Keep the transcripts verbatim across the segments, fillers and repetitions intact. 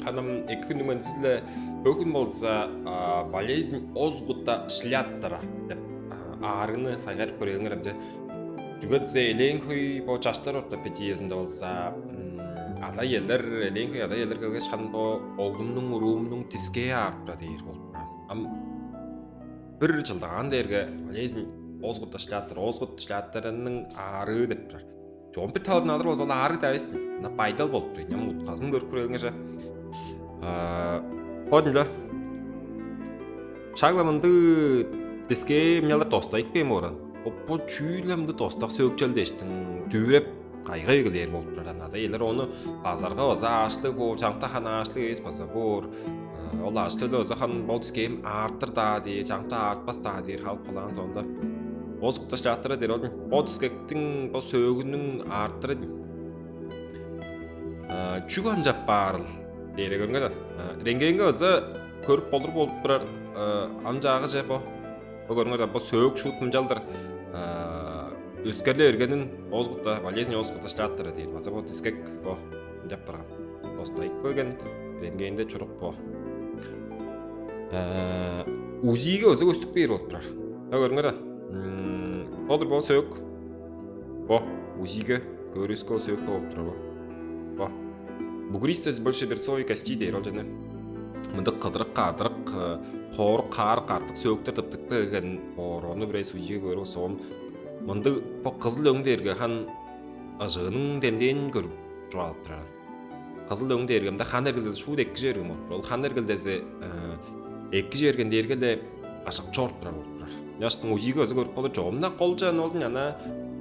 Ханым, эки хүннүң мендизи-биле. Бөгүн болза болезнь озгута шлятера деп аарыгны сайгарып көрээлиңер ам че. Чүге дизе элээн хөй бо чаштар ортопедиязында болза ада-иелер, элээн хөй ада-иелер келгеш, харын бо оглумнуң, уруумнуң дискээ аарып турар дээр болуп турар. Ам бир чылдагаан дээрге болезнь озгута шлятера, озгута шлятераның аарыы деп турар. Чогум бир талазындан алыр болза, ол аарыг-даа эвес, мына байдал болуп тур ийин. Ам утказын көрүп көрээлиңер че. Бодун-ла. Шак-ла мындыг дискээ мынчалдыр достайып кээр боор аан. Бо чүү-ле мындыг достак сөөкчел дээштиң, дүвүреп, кайгай эгелээр болуп турар аан. Ада-иелер ону базарга база аашлыг боор, чамдыкта ханы аашлыг эвес база боор. Ол ажы-төлү база харын бо дискээм аартыр-даа дээр, чамдыкта аартпас-даа дээр, халып калаан соонда. Озгута шлятера дээр ол. Бо дискектиң, бо сөөгүнүң аартыры чүге ынчап баарыл дээрге, көрүңер даан. Рентгенге база көрүп болур болуп турар. Ам чаагы че бо. Бо көрүңер даан, бо сөөк шуут мынчалдыр өскерле бергенин озгута, болезнь озгута шлятера дээр. База бо дискек бо ынчап барган. Достайып келген, рентгенде чурук бо. УЗИ-ге база көстүп кээр болуп турар. Бо көрүңер даан. Бо-дур бо сөөк. Бо УЗИ-ге көөрүвүске, ол сөөк бо болуп турар бо. Бо. Бугристость большеберцовой кости дээр ол чүве. Мындыг кыдырык-кадырык, хоорук-хаарык артык сөөктер тыптып келген боор, ону бир эвес УЗИ-ге көөр болза, оон мындыг бо кызыл өң дээрге харын ыжыының демдээнин көрүп чугаалап турар. Кызыл өң дээрге мында хан эргилдези шуут эккиже берген болуп турар. Ол хан эргилдези эккиже берген дээрге-ле ыжык чоруп турар болуп турар. Ынчангаштың УЗИ-ге база көрүп болур. Чогум-на кол чаан ол ынчан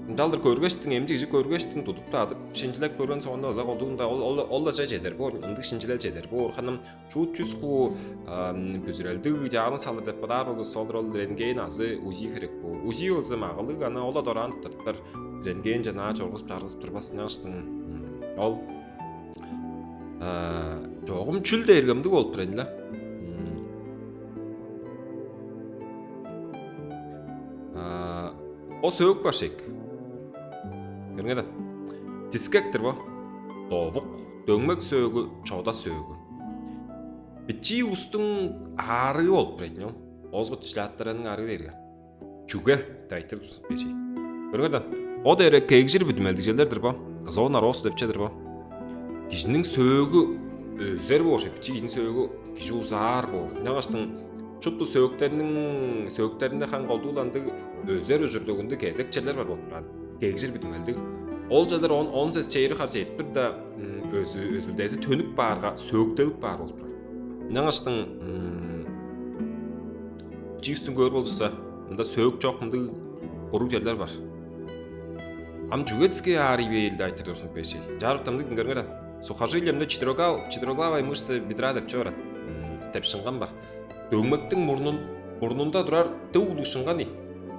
ынчалдыр көргештиң, эмчи кижи көргештиң, тудуп-даа адып, шинчилеп көрген соонда база колдуунда ол, ол, ол-ла чедер боор, ындыг шинчилел чедер боор. Харын шуут чүс хуу бүзүрелдиг диагноз салыр деп бодаар болза, ол-дур, ол рентген азы УЗИ херек боор. УЗИ болза магалыг, ана ол-ла дораан тыртар. Рентген чанаа чоргузуп-чаргызып турбас, ынчангаштың ол чогум чүл дээрге мындыг болуп турар ийин-ле. Бо сөөк бар шег. Көрүңер даан. Дискек-тир бо. Довук, дөңмек сөөгү, чода сөөгү. Бичии улустуң аарыы болуп турар ийин ол. Озгута шлятераның аарыы дээрге. Чүге? Дайтыр турзун бежий. Көрүңер даан. Бо дээрге кегжир бүдүмелдиг черлер-дир бо. Зона роста деп чүве-дир бо. Кижиниң сөөгү өзер боор, бичии кижиниң сөөгү, кижи узаар боор. Ынчангаштың шупту сөөктерниң, сөөктеринде харын колдуу-ла ындыг өзер ужурлуг ындыг кезек черлер бар болуп турар. Кегжир бүдүмелдиг. Ол черлер он, он сес, чээрби хар четпир-даа өзү, өзүлдези төнүп баарга, сөөктелип баар болуп турар. Ынчангаштың бичии улустуң көөр болзувусса, мында сөөк чок, мындыг куруг черлер бар. Ам чүге дискээ аарый бээр-даа айтыр турзун бежий. Чарык тымдыг көрүңер даан. Сухожилие, мында четырёхгла-, четырёхглавая мышца бедра деп чүве бар аан. Деп шыңган бар. Дөңмектиң мурнун, мурнунда турар дыка улуг шыңган ийин.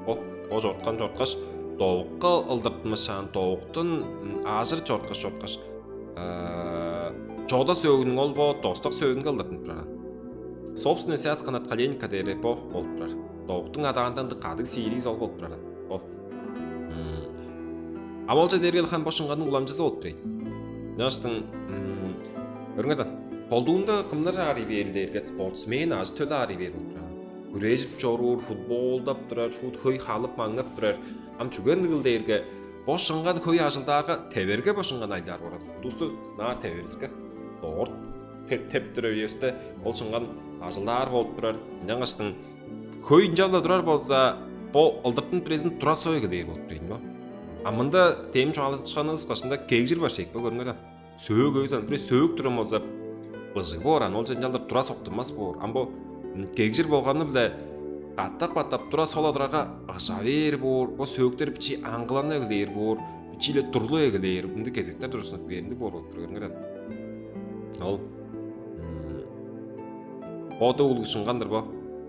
Ол, ол чоруткан чоруткаш, довукка ылдыртынмышаан, довуктан ажыр чоруткаш, чоруткаш, чода сөөгүнүң ол бо достак сөөгүнге ылдыртынып турар аан. Собственная связка надколенника дээри бо болуп турар. Довуктуң адаанда ындыг кадыг сииривис ол болуп турар аан. Ол. Ам ол чүве дээрге харын бо шыңганның уламчызы болуп турар ийин. Ынчангаштың, көрүңер даан, колдуунда кымнар аарый бээрил дээрге, спортсмен, ажы-төлү аарый бээр болуп турар. Хүрежип чоруур, футболдап турар, шуут хөй халып-маңнап турар. Ам чүге ындыгыл дээрге, бо шыңган хөй ажылдаарга, теверге бо шыңган ажылдаар боор аан. Улусту ынаар тевериске, дорт теп, теп турар үевисте ол шыңган ажылдаар болуп турар. Ынчангаштың хөй ынчап-ла турар болза, бо ылдыртын бирезин тура сой эгелээр болуп турар ийин бо. А мында дем чугаалажыкчанывыс ышкаш, мында кегжир бар шег бо, көрүңер даан. Сөөк эвес аан, бир сөөк турган болза, быжыг боор аан, ол черле ынчалдыр тура соктурбас боор. Ам бо кегжир болганы-биле катап-катап тура сола турарга, ыжа бээр боор, бо сөөктер бичии аңгылана эгелээр боор, бичии-ле турлуй эгелээр, мындыг кезектер тургустунуп бээр, ындыг боор болуп тур, көрүңер даан. Ол бо дыка улуг шыңган-дыр бо.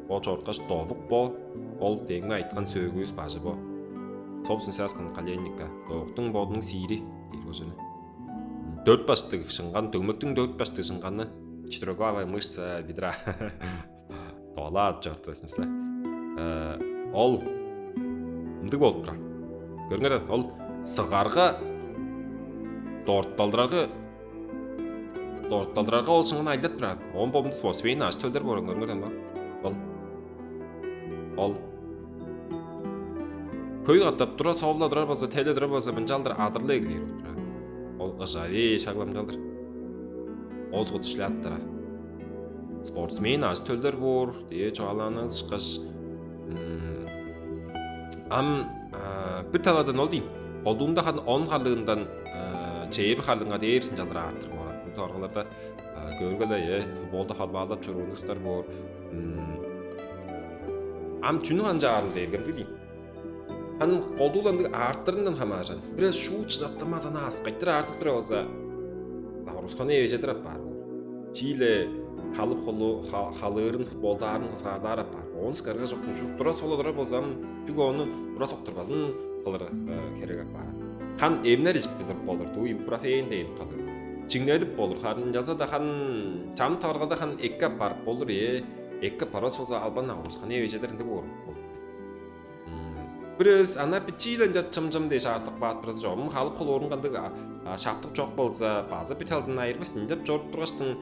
Бо чоруткаш довук бо. Ол деңге айыткан сөөгүвүс бажы бо. Собственная связка надколенника. Довуктуң бодунуң сиири дээр бо чүвени. Дөрт баштыг шыңган, дөңмектиң дөрт баштыг шыңганы, четырёхглавая мышца бедра. Туалаат чорду, в смысле. Ол ындыг болуп турар. Көрүңер даан, ол сыгарга, дорт балдырарга дортталдырарга ол шыңган ажылдап турар. Оон бо мында спортсмен ажы-төлдер боор, көрүңер даан. Ол, ол хөй катап тура соп-ла турар болза, теп-ле турар болза, мынчалдыр адырлыг эгелээр болуп турар. Ол ыжа бээр шак-ла мынчалдыр. Оозу кудуш-ла аттара. Спортсмен ажы-төлдер боор, дие чугаалаанывыс ышкаш, ам бир таладан ол дийин. Колдуунда харын он харлыындан чээрби харлыынга дээр ынчалдыр артыр боор. Бо торгаларда көөрге-ле, э, футболда халбаалап чоруун улустар боор. Ам чүнү канчаарыл дээрге, ындыг дийин. Харын колдуу-ла ындыг аартырындан хамааржыр. Бир эвес шуут шыдатпас, ана аскайтыр аартып турар болза, нагрузканы эвээжедир апаар боор. Чииле халып холу, халыырын, футболдаарын кызгаарлаар апаар боор. Оон скорга чок, шуут тура сола турар болза, ам чүге ону тура соктурбазын кылыр херек апаар. Харын эмнер ижип билип болур, дуу ибупрофен дээн кылдыр. Чиңнедип болур, харын ынчалза-даа харын чамдык таварылгада харын эки апарып болур, ээ, эки апарбас болза, албан нагрузканы эвээжедир ындыг боор болур. Бир эвес ана бичиилен чат чым-чым дээш аартып каап турза, чогум халып холуурун кандыг шаптык чок болза, база бир талдан айырбас ынчап чоруп тургаштың,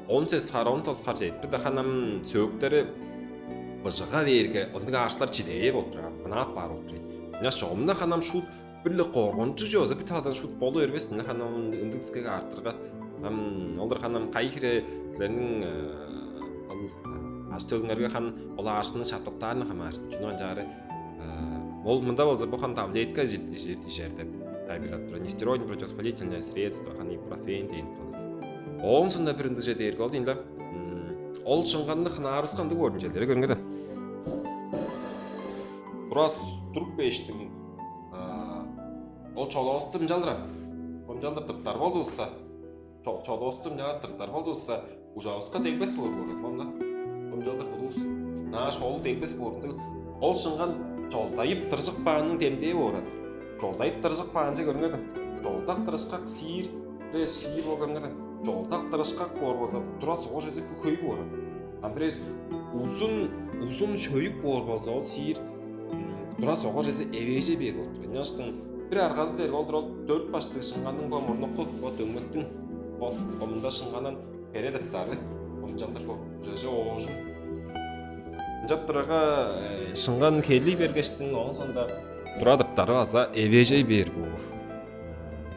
он сес хар, он тос хар чедип турда, харын ам сөөктери быжыга бээрге, ындыг аарышкылар чиде бээр болуп турар, ана апаар болуп турар. Ынчаш чогум-на харын ам шуут бир-ле коргунчуг чүве болза, бир талдан шуут болу бербес, ынча харын ам ындыг дискек аартырга. Ам ол-дур харын ам кайы хире силерниң ол ажы-төлүңерге харын ол аарышкыны шаптыктаарындан хамааржыр. Чүнү канчаары, ол мында болза, бо харын таблетка ижер деп тайылбырлап турар. Нестероидное противовоспалительное средство, харын ибупрофен дээн кылдыр. Ооң соонда бир ындыг чүве дээрге ол дийин-ле. Ол шыңганны хынаарывыска ындыг боор, чүвелери көрүңер даан. Тура туруп кээштиң, ол чолувусту мынчалдыр, мынчалдыр тыртар болзувусса, чолувусту мынчалдыр тыртар болзувусса, ужавыска дегбес боор боор, мында. Мынчалдыр будувус, нааш ол дегбес боор. Ындыг ол шыңган чолдайып тыржып каанның демдээ боор. Чолдайып тыржып каанче көрүңер даан. Чолдак тырышкак сиир, бир эвес сиир боор, көрүңер даан. Чолдак тырышкак боор болза, тура согуш эзе хөй боор. Ам бир эвес узун, узун шөйүк боор болза, ол сиир тура согуш эзе эвээжей бээр болуп турар. Ынчангаштың бир аргазы дээрге ол-дур, ол дөрт баштыг шыңганның бо мурнуку, бо дөңмектиң, бо мында шыңганын хере тыртары, мынчалдыр бо чеже оожум. Ынчап турарга, шыңган херли бергештиң, ооң соонда тура тыртары база эвээжей бээр боор.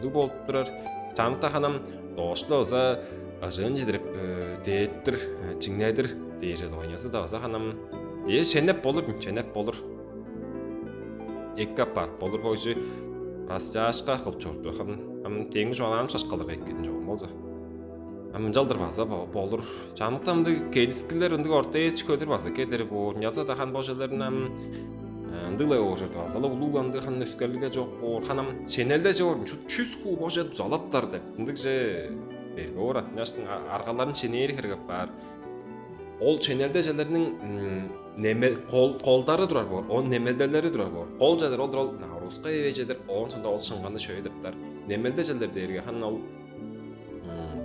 Ындыг болуп турар. Чамдыкта харын ам доош-ла база ыжыын чидирип, дээттир, чиңнедир дээш, ойназы-даа база харын ам, ээ, шенеп болур, шенеп болур. Эки апарып болур, бо кижи растяжка кылып чоруп турар. Харын ам деңги чугаалаан ышкаш кылырга эккедин чогум болза. Ам ынчалдыр база болур. Чамдыкта мындыг кедискилер, ындыг ортеезчик көдүр база кедер боор. Ынчалза-даа харын бо чүвелерин ам ындыг-ла боор чорду, база-ла улуг-ла ындыг харын өскерлиг-ле чок боор. Харын ам шенелде чоор, шуут чүс хуу бо чүве дузалаптар деп, ындыг чүве берге боор. Ынчангаштың аргаларын шенээри херек апаар. Ол шенелде чүвелерниң неме-, кол-, колдары турар боор, оон немелделери турар боор. Кол чүвелер ол-дур, ол нагрузка эвээжедир, ооң соонда ол шыңганны шөйедиптер. Немелде чүвелер дээрге харын ол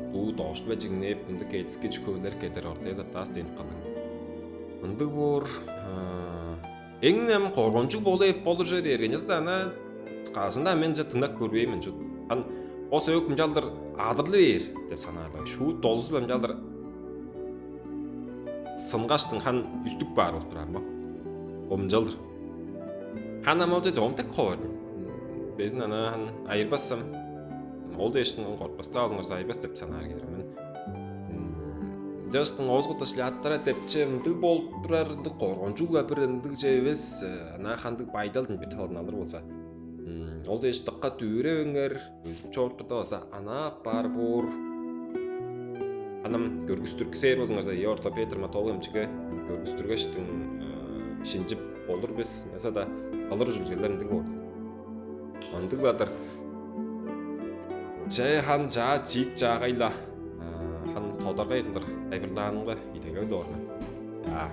дуу доош-биле чиңнээп, мындыг кедиски чүвелер кедер, ортеез, ортаас дээн кылдыр. Ындыг боор. Эң-не ам коргунчуг болу эп болур чүве дээрге, ынчалза-даа ана кажан-даа мен ынча дыңнап көрбээн мен, шуут. Харын бо сөөк мынчалдыр адырлы бээр деп санаар-ла. Шуут долузу-биле мынчалдыр сынгаштың харын үстүп баар болуп турар бо. Бо мынчалдыр. Харын ам ол чүве чогум дег ховар. Безин ана харын айырбас ам. Ол дээштиң кортпас-даа болзуңарза, айырбас деп санаар кижи-дир мен. Ынчангаштың оозу куташ лиаттара депче ындыг болуп турар, ындыг коргунчуг-ла бир ындыг чүве эвес, ана кандыг байдалдың бир талазын алыр болза. Ол дээш дыка дүвүревеңер, өзүп чоруп турда база ана апаар боор. Харын ам көргүстүрүксээр болзуңарза, э, ортопед, травматолог эмчиге көргүстүргештиң, шинчип болур бис, ынчалза-даа кылыр ужурлуг чүвелер ындыг боор. Ындыг-ла-дыр. Че, харын чаа чиик-чаагай-ла, харын тодаргай кылдыр тайылбырлаанымга идегел доор мен. А.